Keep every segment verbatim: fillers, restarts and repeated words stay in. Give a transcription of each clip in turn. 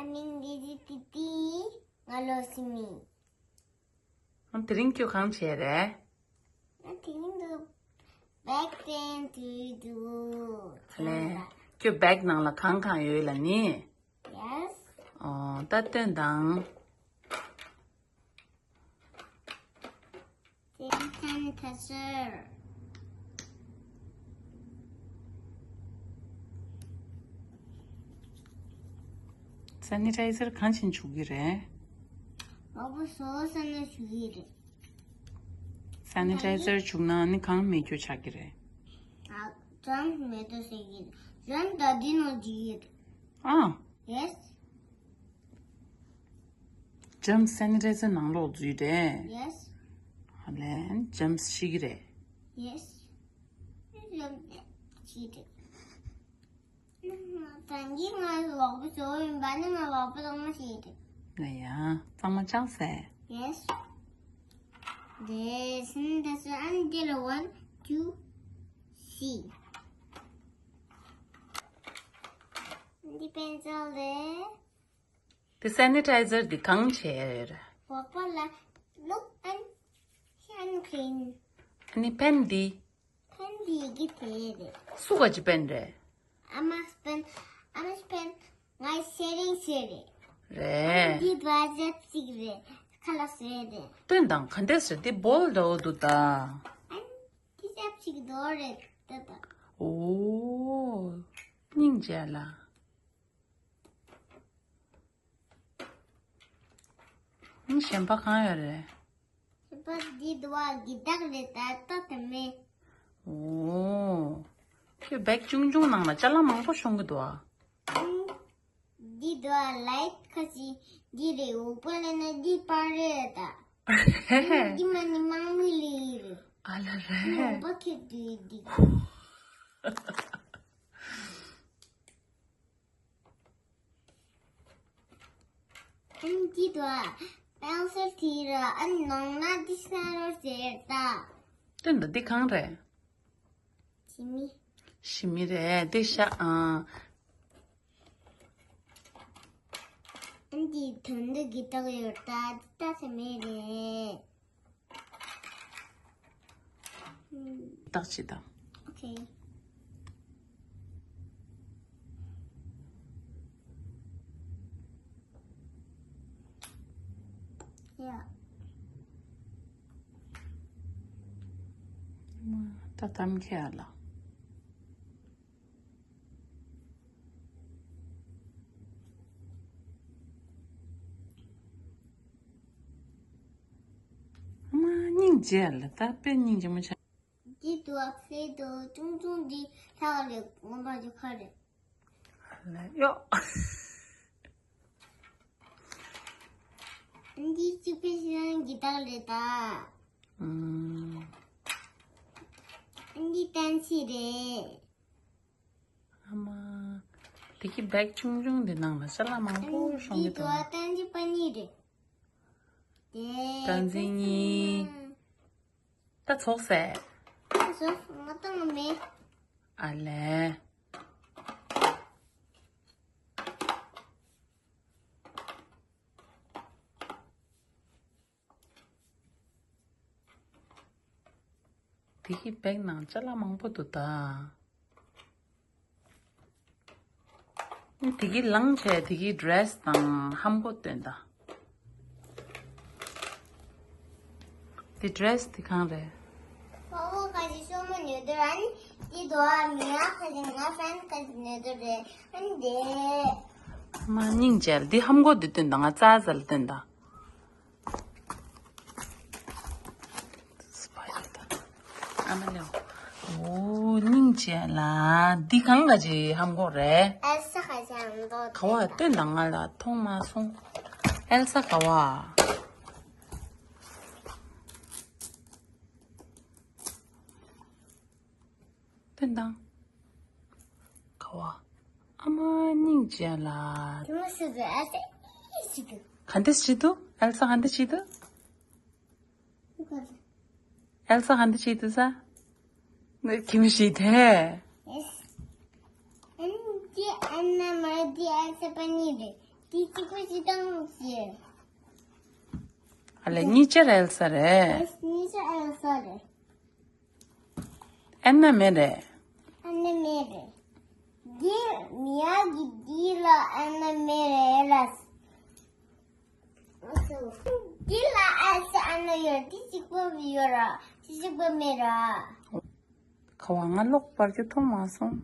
Morning, this is Titi. ང་ལོ་སི་མི། ཨ། དེ་རིང་ཁྱོད་གང་བྱས་རེད། ང་དེ་རིང་དུ་བེག་སྟན་དུས་དུ། ལས། ཁྱོད་བེག་ནང་ལ་གང་གང་ཡོད་ལ་ནི། Yes. ཨོ། ད་སྟོན་དང་། Sanitizer. Sanitizer གང་བྱིན་བྱུག་གི་རེད། ཨོ་བོ་སོ་སོ་ནས་བྱུག་གི་རེད། Sanitizer བྱུག་ན་ནི་གང་མེད་རྒྱུ་ཆགས་ཀྱི་རེད། ཨ། ཙམ་མེད་དོ་ཟེར་གྱི་རེད། ཙམ་ད་འདི་ནང་བྱུག་གི་རེད། ཨ། Yes. ལྕམ་སེ་ནི་ཊའི་ཛར་ནང་ལོགས་འཛུལ་རེད། Yes. ཨ་ལས། ལྕམ་ཤི་གི་རེད། Yes. ལྕམ་ཤི་རེད། ད་གིན་ང་ལོག་པ་བཟོ་ཡིན་པ་ནི་ང་ལོག་པ་ལོག་མ་ཤེས་རེད། ང་ཡ། གཙང་མ་ཅག་ཟེར། Yes. This and this and the one, two, three. འདི་པེན་སིལ་རེད། དེ་སེ་ནི་ཊའི་ཛར་འདི་གང་བྱས་རེད། འོག་པ་ལ་look and hand clean. ཨ་ནི་པེན་འདི། པེན་འདི་གི་དེ་རེད། སུ་ག་ཅི་པེན་རེད། ཨ་མ་པེན། ཨ་མ་པེན་ང་ཤེ་རིང་ཤེ་རེད། རེད། འདི་བ་ཇབ་ཅིག་རེད། ཁ་ལག་ཟེར་རེད། སྟོན་དང་ག་འདྲས་རེད། འདི་བོལ་འདྲ་བོ་འདུག་ད། ཨ་ནི་འདི་ཇབ་ཅིག་རྡོ་རེད་ད་ད། ཨོ། སྙིང་རྗེ་ལ། ཨ་ནི་གཞན་པ་གང་ཡོད་རེད། གཞན་པ་འདི་འདུག་བ་གི་དྭགས་རེད་ད་ལྟ་དེ་མེད། ཨོ། ཁྱོད་བེག་ཆུང་ཆུང་ནང་ལ་ཅ་ལག་མང་པོ་ཤོང་གི་འདུག་ཨ། ཨ་ནི་འདི་འདུག་བ་ལའིཊ་ཁ་ཅིག་འདི་རེད། འོག་པ་ལ་ན་འདི་པར་རེད་ད། ཨ་ནི་འདི་མ་ནི་དམག་མི་ལི་རེད། ཨ་ལ་རེད། འོག་པ་ཁྱེར་དུས་འདི། ཨ་ནི་འདི་དུ་ཨ། པེན་སིལ་དེ་ར་ཨ་ནི་ནང་ན་འདི་སྣ་རོ་ཟེར་ད། དེ་འདི་འདི་གང་རེད། ཞི་མི། ཞི་མི་རེད་དེ་ཤ་ཨ། ཨ་ནི་འདི་དོན་འདི་གི་རྟགས་ཡོད་ད་འདི་ད་ཟེར་མེད་རེད། བརྟག་ཅི་དང་། Okay. Yeah. ད་གཏམ་ཁྱེར་ལ། ཨ་མ་སྙིང་རྗེ་ལ་ད་དཔེ་སྙིང་རྗེ་མོ་ཆགས། འདི་དུ་ཨ་ཕེ་དོ་ཅུང་ཅུང་འདི་ལྷག་རེད་ངོ་མ་ཅུ་ཁ་རེད། ལ་ཡོ། འདི་གཅིག་པའི་ཤེས་ཡོན་གྱི་རྟགས་རེད་ད། ཨུམ། འདི་གཏན་ཚིགས་རེད། ཨ་མ། དེ་གི་བེག་ཆུང་ཆུང་འདི་ནང་ལ་ཅ་ལག་མང་པོ་ཤོང་གི་འདུག་འདི་དུ་ཨ་གཏན་ཚིགས་པ་གཉིས་རེད། དེ་གཏན་ཚིགས་གཉིས། ད་ཚོགས་སེ། ཚོགས་ང་ཏང་མེད། ཨ་ལས། དེ་གི་བེག་ནང་ཅ་ལག་མང་པོ་འདུག་ད། དེ་གི་ལངས་བྱས་དེ་གི་ཌེ་རེ་སི་དང་ལྷམ་གོག་སྟོན་ད། དེ་ཌེ་རེ་སི་དེ་གང་རེད། ཕ་བོ་ཁ་ཅིག་ཤོ་མོ་ཉོས་དུས་ཨ་ནི་དེ་དོ་ཨ་མི་ཨ་ཁ་ཅིག་ང་ཧྥན་ཁ་ཅིག་ཉོས་དུས་རེད་ཨ་ནི་དེ། མ་སྙིང་རྗེ་ལ་དེ་ལྷམ་གོག་དེ་སྟོན་ད། ང་ཙ་ཙ་ལ་སྟོན་ད། ཨ་མ་ལེའོ། ཨོ་སྙིང་རྗེ་ལ། འདི་གང་ག་ཅི་ལྷམ་གོག་རེད། ཨེལ་ས་ག་ཅི་ལྷམ་གོག་ག་བ་སྟོན་དང་ང་ལ་མཐོང་མ་སོང་། ཨེལ་ས་ག་བ། སྟོན་དང་། ག་བ། ཨ་མ་སྙིང་རྗེ་ལ། དེ་མོ་སུ་དུ་ཨ་ཙི་ཨི་ཙི་དུ། ག་འདྲ་ཞིག་འདུག་ཨེལ་ས་ག་འདྲ་ཞིག་འདུག་ཨེལ་ས་ག་འདྲ་ཞིག་འདུག་ས། ནི་ཁྱིམ་ཞིག་དེ། ཨན་ཏི་ཨན་ན་མ་དི་ཨེལ་ས་པ་ནི་རེད། དེ་གཅིག་པོ་ཞིག་བཏང་ཞེས། ཨ་ལས་གཉིས་ཆར་ཨེལ་ས་རེད། ཨེ་གཉིས་ཆར་ཨེལ་ས་རེད། ཨན་ན་མེད་རེད། ཨན་ན་མེད་རེད། འདི་མི་ཡག་གི་འདི་ལ་ཨན་ན་མེད་རེད་ལ། འདི་ལ་ཨེལ་ས་ཨན་ན་ཡོད་ར། འདི་གཅིག་པོ་ཡོད་ར། འདི་གཅིག་པོ་མེད་ར། ཁ་བ་ང་ལོག་པར་གྱི་མཐོང་མ་སོང་།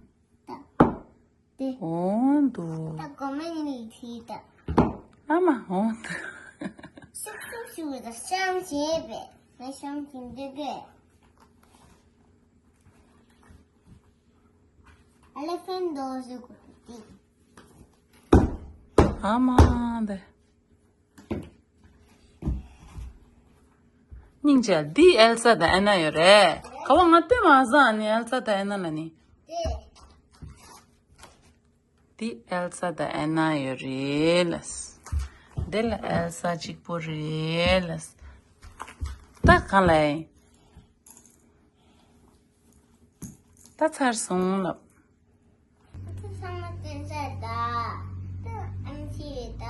ད། དེ། འོ་འདུག་ད་གོ་མ་ཉིད་ཐིག་ད། ཨ་མ་འོ་འདུག་ཤུག་ཤུག་ཤུག་ད་ཤང་བྱེད་པས། ང་ཤང་བྱེད་འདོད་པས། ཨ་ལེ་ཕན་དོ་ཟུག་གོ་ཏི། ཨ་མ་འདི། སྙིང་རྗེ། འདི་ཨེལ་ས་དང་ཨན་ན་ཡོད་རེད། ཁ་བ་ང་ལྟོས་མ་བཟང་ནི་ཨེལ་ས་དང་ཨན་ན་ལ་ནི། འདི་ཨེལ་ས་དང་ཨན་ན་ཡོད་རེད་ལ། འདི་ལ་ཨེལ་ས་གཅིག་པོ་རེད་ལ། ད་གང་ལ་ཡིན། ད་ཚར་སོང་ལབ། ཚང་མ་སྟོན་ས་ད། ད་ཨམ་ཆི་རེད་ད།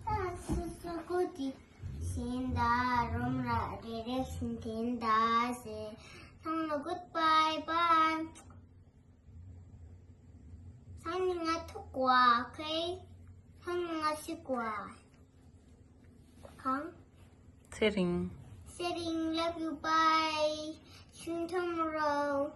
ད་སུ་སུ་ཀུ་ཏི་ཤིན་ད། རོམ་ར་རེ་རེ་བཞིན་དེན་ད་ཟེར། ཚང་མ་གུད་བྷའི་བྷའི། སང་ཉིན་ང་ཐུག་གོ་ཨ་ཁེ། སང་ཉིན་ང་ཤི་གོ་ཨ། གང་། ཚེ་རིང་། ཚེ་རིང་། Love you, bye. ཤུན་ཐོམ་རོ།